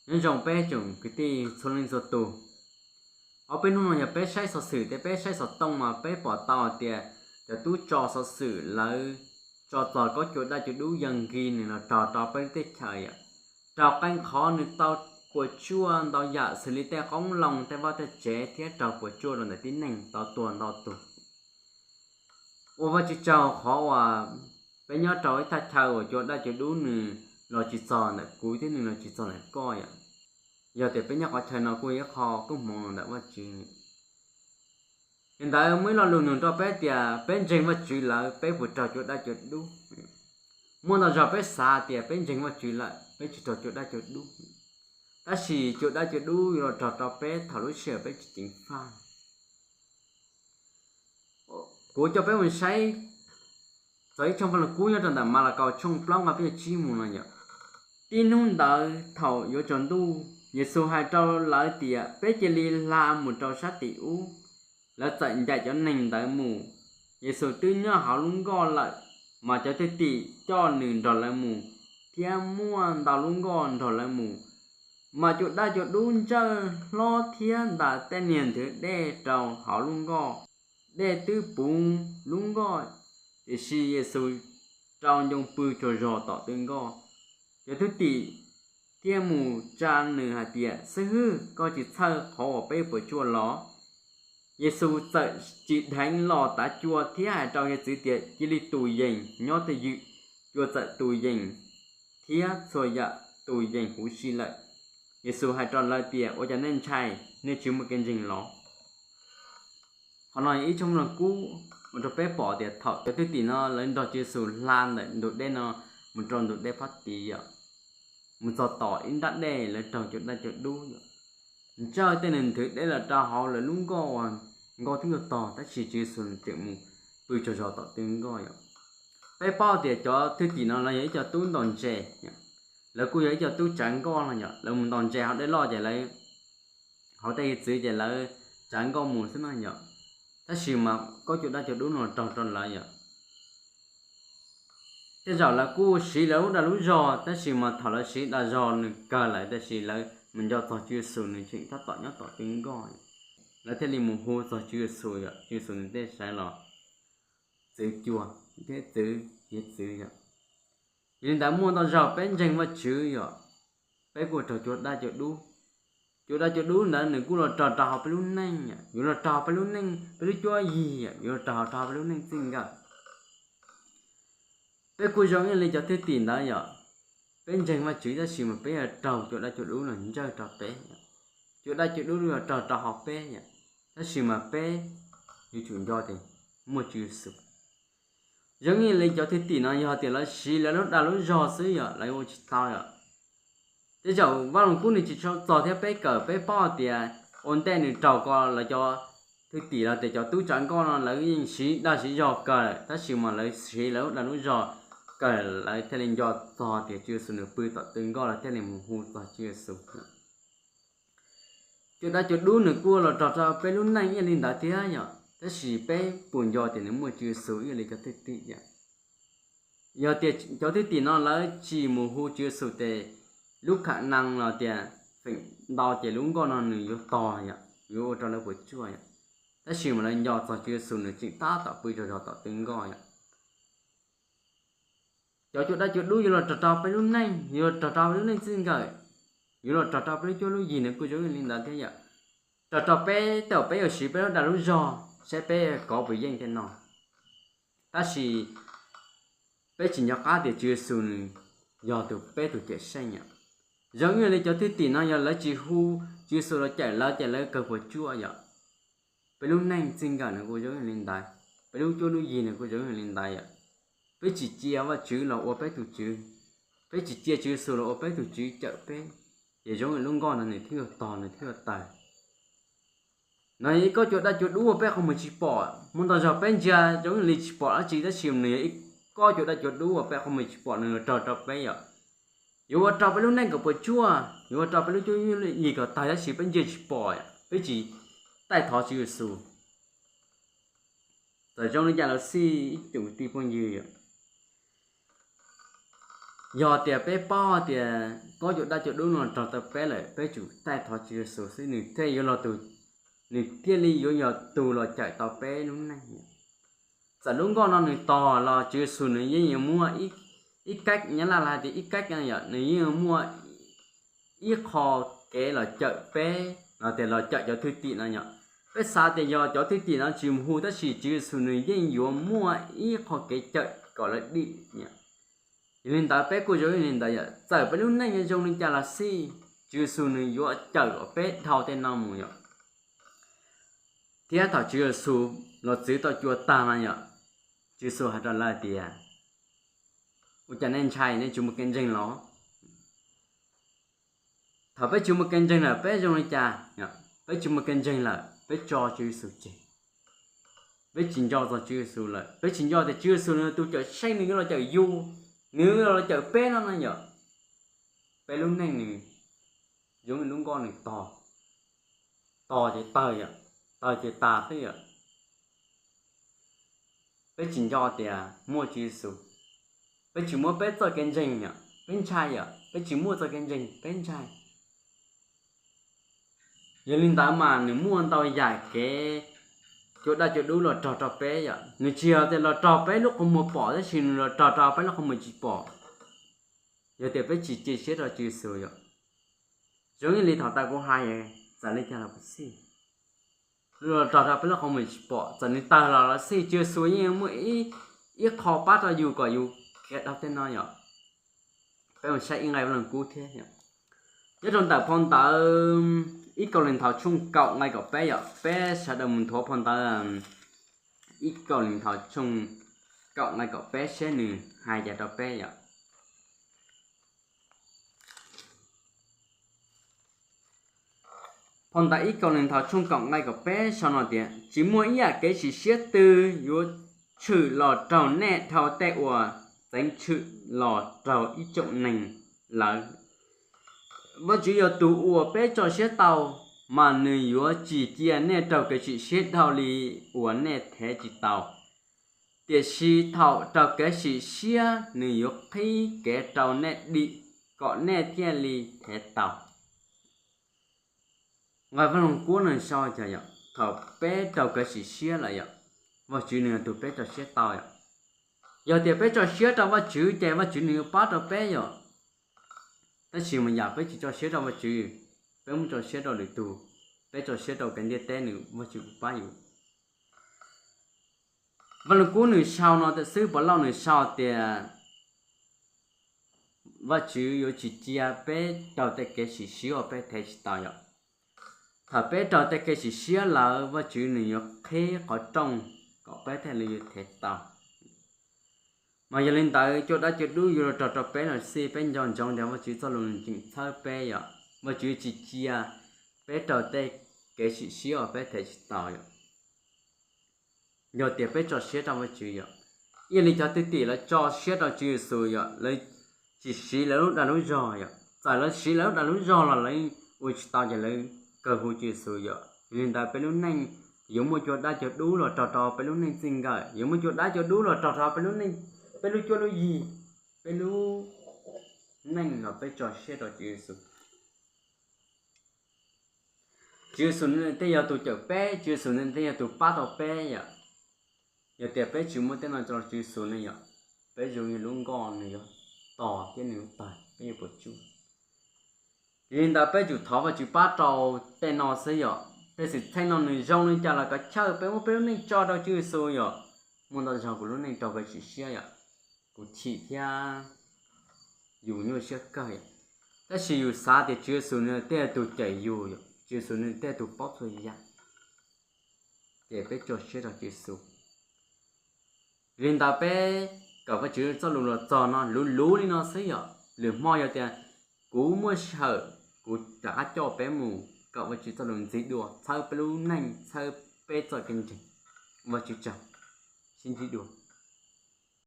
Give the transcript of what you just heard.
Nyob zoo peb tsoom kwv tij txhua leej txhua tus. Ob peb hnub no yog peb saib xov xwm thiab peb saib xov tooj mas peb pom tau hais tias cov tub tso xov xwm lawv tso txog koj cua daj cua dub yog nki nws los raug rau peb lub teb chaws yom, raug qee qhov nws tau puas tsuaj ntau yam xws li tej qoob loo, tej vaj tej tsev thiab raug puas tsuaj rau ntawm tib neeg tau tuag ntau tus. Ua Vajtswv tsaug qhov uas peb nyob rau ib thaj chaw uas cua daj cua dub nws los tsis txog ntawm kuv thiab nws los tsis txog ntawm koj yom. Yog tias peb nyob qhov chaw no kuj yog ib qho koob hmoov ntawm Vajtswv. Li ntawd muaj ib lo lus nug rau peb tias peb ntseeg Vajtswv lawm peb puas raug cua daj cua dub? Muaj ntau zaus peb xav tias peb ntseeg Vajtswv lawm peb tsis raug cua daj cua dub, tab sis cua daj cua dub yuav los raug rau peb thaum lub sij hawm peb tsis ceev faj. Kuv coj peb mus saib txog ib tshooj Vaj Lug Kub nyob rau ntawm Malakaus tshooj plaub nqe peb caug tsib mus no yom. Tib hnub ntawd thaum yuav tsaus ntuj, Yexus hais rau lawv tias peb cia li hla mus rau sab tim ub. Lawv txawm ncaim cov neeg ntawd mus. Yexus twb nyob hauv lub nkoj lawm, mas cov thwj tim coj nws nrog lawv mus, thiab muaj ntau lub nkoj nrog lawv mus. Mas cua daj cua dub ntsawj hlob thiab ntas tej niag nthwv dej rau hauv lub nkoj. Dej twb puv lub nkoj, tiam sis Yexus rau ncoo pw tsaug zog tom tw nkoj. Cov thwj tim thiaj mus tsa nws hais tias, Xib hwb, koj tsis txhawj qhov uas peb puas tsuaj los? Yexus txawm tsim dheev los tav cua thiab hais rau hiav txwv tias, Cia li tus yees, nyob twj ywm. Cua txawm tus yees thiab txhua yam tus yees huv si lawm. Yexus hais rau lawv tias, Ua cas nej ntshai? Nej tsis muaj kev ntseeg los? Qhov no ib tshooj Vaj Lug Kub ua rau peb pom tias thaum cov thwj tim no lawv nrog Tswv Yexus hla ntawm ntug dej no mus rau ntug dej phab tid yom, mus txog tom ib nrab dej lawv raug cua daj cua dub yom, ntsawj tej nws nthwv dej los rau hauv lawv lub nkoj uas nkoj twb yuav tog, tab sis Tswv Yexus tseem mus pw tsaug zog tom tw nkoj yom. Peb paub tias cov thwj tim no lawv yog ib co tub ntaus ntses, lawv kuj yog ib co tub tsav nkoj no yom, lawv mus ntaus ntses hauv dej loj ces lawv hauv tej hiav txwv ces lawv tsav nkoj mus xwb no yom. Tab sis mas koj cua daj cua dub no raug rau lawv yom. Tej zaum lawv kuj siv lawv lub dag lub zog, tab sis mas thaum lawv siv dag zog nws kawg lawm, tab sis lawv mus nco txog Tswv Yexus nws tseem tab tom nyob tom tw nkoj, lawv thiaj li mus hu txog Tswv Yexus yom, Tswv Yexus nws thiaj sawv los txwv cua thiab txwv hiav txwv yom. Yog li ntawd muaj ntau zaus peb ntseeg Vajtswv yom, peb kuj raug cua daj cua dub. Cua daj cua dub ntawd nws kuj los raug rau hauv peb lub neej yom, yuav los raug hauv peb lub neej, peb lub cuab yig yom, yuav los raug rau hauv peb lub neej txij nkawm. Peb kuj zoo ib yam li cov thwj tim ntawd yom, peb ntseeg Vajtswv tab sis mas peb yuav raug cua daj cua dub los ntsawj rau peb. Cua daj cua dub yuav raug rau hauv peb yom, tab sis mas peb yuav tsum nco tias muaj Tswv Yexus. Zoo ib yam li cov thwj tim no yog tias lawv siv lawv lub dag lub zog xwb yom, lawv ua tsis tau yom. Tej zaum Vaj Lug Kub nws tsis tshua txog thiab peb kawm peb paub tias ua ntej nws raug ko lawv cov thwj tim los tias cov tub tsav nkoj no lawv yeej siv dag siv zog kawg lawm, tab sis mas lawv siv lawv lub dag lub zog kawg lawv thiaj li nco txog tias Tswv Yexus nws pw tom tw nkoj lawv thiaj li mus hu txog Tswv Yexus. Cua daj cua dub nws kuj los raug rau peb lub neej ib yam li ntawd thiab yom, tab sis peb puas nco tias nws muaj Tswv Yexus ib yam li cov thwj tim yom. Yog tias cov thwj tim no lawv tsis mus hu Tswv Yexus ces lub kham nees los tias feem ntau ces lub nkoj no nws yuav tog yom, yuav ua rau lawv puas tsuaj yom. Tab sis mas lawv nco txog Tswv Yexus nws tseem tab tom pw tsaug zog tom tw nkoj yom. Cov cua daj cua dub yuav los raug rau peb lub neej, yuav los raug rau peb lub neej txij nkawm, yuav los raug rau peb lub cuab lub yig nws kuj zoo ib yam li ntawd thiab yom. Raug rau peb tej zaum peb yuav siv peb lub dag lub zog saib peb kov puas yeej tej no, tab sis peb tsis nco qab tias Tswv Yexus nws yog tus peb tus cawm seej yom. Zoo ib yam li cov thwj tim no yog lawv tsis hu Tswv Yexus los cawm lawv ces lawv kawg puas tsuaj yom. Peb lub neej txij nkawm nws kuj zoo ib yam li ntawd, peb lub cuab lub yig nws kuj zoo ib yam li ntawd yom. Peb tsis cia Vajtswv los ua peb tus Tswv, peb tsis cia Tswv Yexus los ua peb tus Tswv cawm peb, ces zoo ib yam li lub nkoj no nws thiaj yuav tog nws thiaj yuav tawg. No yog ib kob cua daj cua dub uas peb qhov muag tsis pom, muaj ntau zaus peb ntsia zoo ib yam li tsis pom dab tsi tab sis nws yog ib kob cua daj cua dub uas peb qhov muag tsis pom nws yuav raug rau peb yom. Yuav ua rau peb lub neej kom puas tsuaj, yuav ua rau peb lub cuab lub yig kom tawg tab sis peb ntsia tsis pom, peb tsis taij thov Tswv Yexus. Txawm zoo li cas los xij ib tsoom kwv tij phooj ywg, Yog tias peb paub tias koj cov dab cov dub no raug tau peb lawm, peb tsum taij thov Tswv Yexus xwb nws thiaj yuav los tus, nws thiaj li yuav yog tus los cawm tau peb lub neej. Txawm lub nkoj no nws tog los Tswv Yexus nws yeej yuav muaj ib kab, nyob laj laj tias ib kab no yom, nws yeej yuav muaj ib qho kev los cawm peb no, tias los cawm cov thwj tim no yom. Peb xav tias yog cov thwj tim no tsis mus hu, tab sis Tswv Yexus nws yeej yuav muaj ib qho kev cawm kom lawv dim. Yog li ntawd peb kuj zoo li ntawd yom, txawm peb lub neej zoo li cas los xij, Tswv Yexus nws yuav cawm kom peb dhau tej no mus yom. Thiab thaum Tswv Yexus los txwv tau cua tag no yom, Tswv Yexus hais rau lawv tias, ua cas nej ntshai, nej tsis muaj kev ntseeg los? Thaum peb tsis muaj kev ntseeg lawm peb zoo li cas? Peb tsis muaj kev ntseeg lawm, peb tso Tswv Yexus tseg. Peb tsis nco txog Tswv Yexus lawm, peb tsis nco tias Tswv Yexus nws tus cawm seej, nws yuav los cawm yus, nws yuav los cawm peb no no yom. Peb lub neej nws zoo li lub nkoj nws tog, tog ces tawg yom, tawg ces tas xwb yom. Peb tsis nco tias muaj Tswv Yexus, peb tsis muaj peb txoj kev ntseeg yom, peb ntshai yom, peb tsis muaj txoj kev ntseeg, peb ntshai. Yog li ntawd mas nws muaj ntau yam kev cua dab cua dub los raug rau peb yom. Nws tsis yog tias los raug peb lub qhov muag pom, tab sis nws los raug rau peb lub qhov muag tsis pom. Yog tias peb tsis cia siab rau Tswv Yexus yom, zoo li thaum tas kuv hais, txawm li cas los xij, los raug rau peb lub qhov muag tsis pom, txawm nws tawg los los xij, Tswv Yexus yeej muaj ib qho pab rau yus kom yus khiav dhau tej no yom. Peb mus saib ib nqai Vaj Lug Kub thiab. Nyob rau ntawm phau ntawv ib Kauleethaus tshooj kaum nqai kaum peb yom, peb sawv daws mus nthuav phau ntawv ib Kauleethaus tshooj kaum nqai kaum peb seb nws hais cas rau peb yom. Phau ntawv ib Kauleethaus tshooj kaum nqai kaum peb sau no tias, tsis muaj ib yam kev sim siab twg yuav tshwm los raug nej dhau tej uas txeev tshwm los raug ib tsoom neeg lawm. Vajtswv yog tus uas peb tso siab tau, mas nws yuav tsis cia nej raug kev sim siab dhau li uas nej thev tsis tau. Tiam sis thaum raug kev sim siab, nws yuav qhib kev rau nej dim kom nej thiaj li thev tau. Nqai Vaj Lug Kub nws sau tias yog thaum peb raug kev sim siab lawm yom, Vajtswv nws yog tus peb tso siab tau yom. Yog tias peb tso siab rau Vajtswv ces Vajtswv nws yuav pab rau peb yom. Tab sis mas yam peb tsis tso siab rau Vajtswv, peb muab tso siab rau lwm tus, peb tso siab rau kev ntiaj teb, nws Vajtswv kuj pab yus. Vaj Lug Kub nws sau no tiam xwb, Pov Lauj nws sau tias Vajtswv yuav tsis cia peb raug tej kev sim siab uas peb thev tsis tau yom. Thaum peb raug tej kev sim siab lawm, Vajtswv nws yuav qhib qhov rooj kom peb thiaj li yuav thev tau. Mas yog li ntawd, cua dab cua dub yuav los raug rau peb los xij, peb nco ntsoov tias Vajtswv txoj lus nws tseem txhawb peb yom. Vajtswv tsis cia peb raug tej kev sim siab uas peb thev tsis tau yom. Yog tias peb tso siab rau Vajtswv yom, ib yam li cov thwj tim lawv tso siab rau Tswv Yexus yom, lawv tsis siv lawv lub dag lub zog yom. Txawm lawv siv lawv lub dag lub zog los lawv ua tsis tau ces lawv kawg hu Tswv Yexus yom. Yog li ntawd peb lub neej yuav muaj cua dab cua dub los raug rau peb lub neej txij nkawm, yuav muaj cua dab cua dub los raug rau peb lub neej, peb lub cuab lub yig, peb lub neej los peb tso siab rau Tswv Yexus. Tswv Yexus nws thiaj yog tus cawm peb, Tswv Yexus nws thiaj yog tus pab tau peb yom. Yog tias peb tsis muab tej no tso rau Tswv Yexus ne yom, peb zoo li lub nkoj nws yuav tog thiab nws yuav tawg, peb yuav puas tsuaj. Yog li ntawd peb tsum thov Vajtswv pab rau tej no xwb yom. Tej xwm txheej no nws zoo li cas los kav chawj peb muab peb lub neej tso rau Tswv Yexus yom. Muaj ntau zaug kuv lub neej raug kev sim siab yom, kuv chim thiab yus nyuaj siab kawg yom. Tab sis yus xav tias Tswv Yexus nws thiaj yog tus cawm yus yom, Tswv Yexus nws thiaj yog tus paub txhua yam. Ces peb tso siab rau Tswv Yexus. Li ntawd peb kawm Vajtswv txoj lus los txog no luv luv li no xwb yom. Lwm hmo yog tias kuv muaj sij hawm, kuv rov qab coj peb mus kawm Vajtswv txoj lus ntxiv dua, txhawb peb lub neej, txhawb peb txoj kev ntseeg. Vajtswv tsaug, sib ntsib dua.